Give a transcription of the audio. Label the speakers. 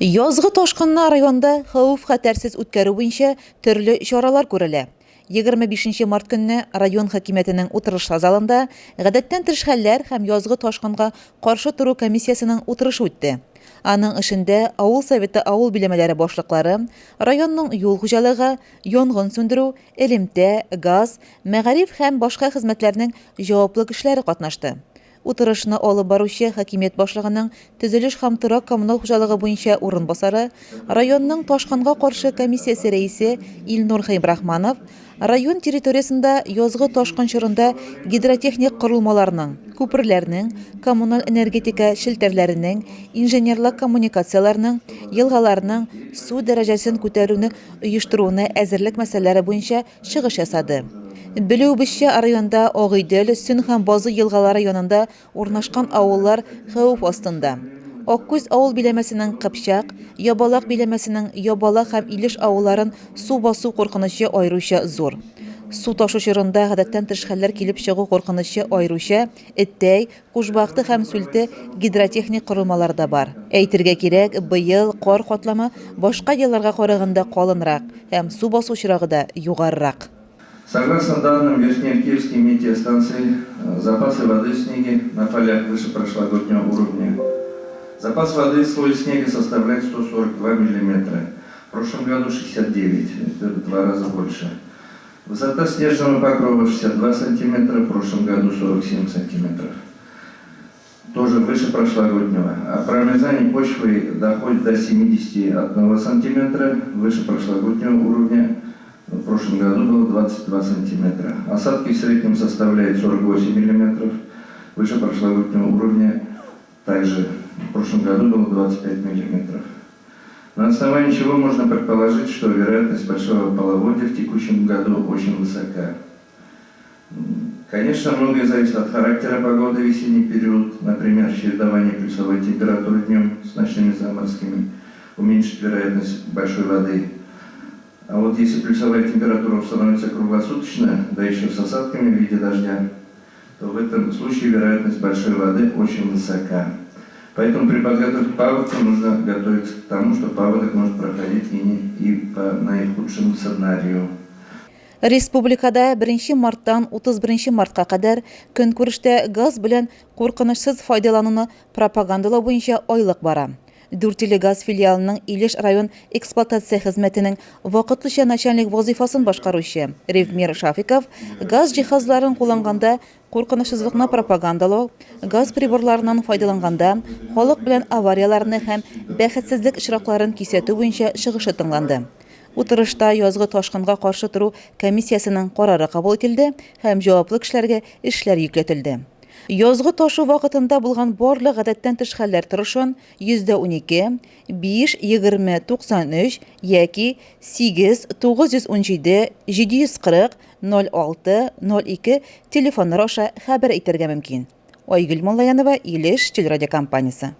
Speaker 1: Язгы ташкынны районда хәвеф-хәтәрсез үткәрү буенча төрле чаралар күрелә. 25 нче март көнне район хакимиятенең утырышлар залында гадәттән тыш хәлләр һәм язгы ташкынга каршы тору комиссиясенең утырышы үтте. Аның эшендә авыл советы авыл биләмәләре башлыклары, районның юл хуҗалыгы, янгын сүндерү, элемтә, газ, мәгариф һәм башка хезмәтләрнең җаваплы кешеләре катнашты. Утырышны алып баручы хакимият башлыгының төзелеш һәм торак-коммуналь хуҗалыгы буенча урынбасары, районның ташкынга каршы комиссиясе рәисе Илнур Хәйбрахманов район территориясендә язгы ташкын чорында гидротехник корылмаларның, күперләрнең, коммуналь-энергетика челтәрләренең, инженерлык коммуникацияләрнең, елгаларның су дәрәҗәсен күтәрүне оештыруны әзерлек мәсьәләләре буенча чыгыш ясады. Белүебезчә, районда Агыйдел, Сөн һәм Базы елгалары янында урнашкан авыллар хәвеф астында. Аккүз авыл биләмәсенең Кыпчак, Ябалак биләмәсенең Ябалак һәм Илеш авылларын су басу куркынычы аеруча зур. Су ташу чорында гадәттән тыш хәлләр килеп чыгу куркынычы аеруча Эттәй, Кушбакты һәм Сүлте гидротехник корылмалары да бар. Әйтергә кирәк, быел кар катламы башка елларга караганда калынрак һәм су басу очрагы да югарырак.
Speaker 2: Согласно данным Верхнеиркеевской метеостанции, запасы воды в снеге на полях выше прошлогоднего уровня. Запас воды в слое снега составляет 142 миллиметра. В прошлом году 69, это в два раза больше. Высота снежного покрова 62 сантиметра, в прошлом году 47 сантиметров. Тоже выше прошлогоднего. А промерзание почвы доходит до 71 сантиметра, выше прошлогоднего уровня. В прошлом году было 22 сантиметра. Осадки в среднем составляют 48 миллиметров, выше прошлогоднего уровня также в прошлом году было 25 миллиметров. На основании чего можно предположить, что вероятность большого половодья в текущем году очень высока. Конечно, многое зависит от характера погоды в весенний период, например, чередование плюсовой температуры днем с ночными заморозками уменьшит вероятность большой воды. А вот если плюсовая температура установится круглосуточно, да еще с осадками в виде дождя, то в этом случае вероятность большой воды очень высока. Поэтому при подготовке к паводку нужно готовиться к тому, что паводок может проходить и, не, и по наихудшему сценарию.
Speaker 1: Республикада беренче марттан 31 мартка кадәр көнкүрештә газ белән куркынычсыз файдалануны пропагандалау буенча айлык бара. Дүртөйле газ филиалының Илеш район эксплуатация хезмәтенең вакытлыча начальник вазыйфасын башкаручы Ревмир Шафиков газ җиһазларын кулланганда куркынычсызлыкны пропагандалау, газ приборларыннан файдаланганда халык белән аварияләрне һәм бәхетсезлек очракларын кисәтү буенча чыгышы тыңланды. Утырышта язгы ташкынга каршы тору комиссиясенең карары кабул ителде һәм җаваплы кешеләргә эшләр йөкләтелде. Язгы ташу вакытында булган барлык гадәттән тыш хәлләр торышын 12%, 5, 20, 93 яки 8, 917, 740, 06, 02 телефоннары аша хәбәр итәргә мөмкин. Айгөл Муллаянова, Илеш телерадиокомпаниясе.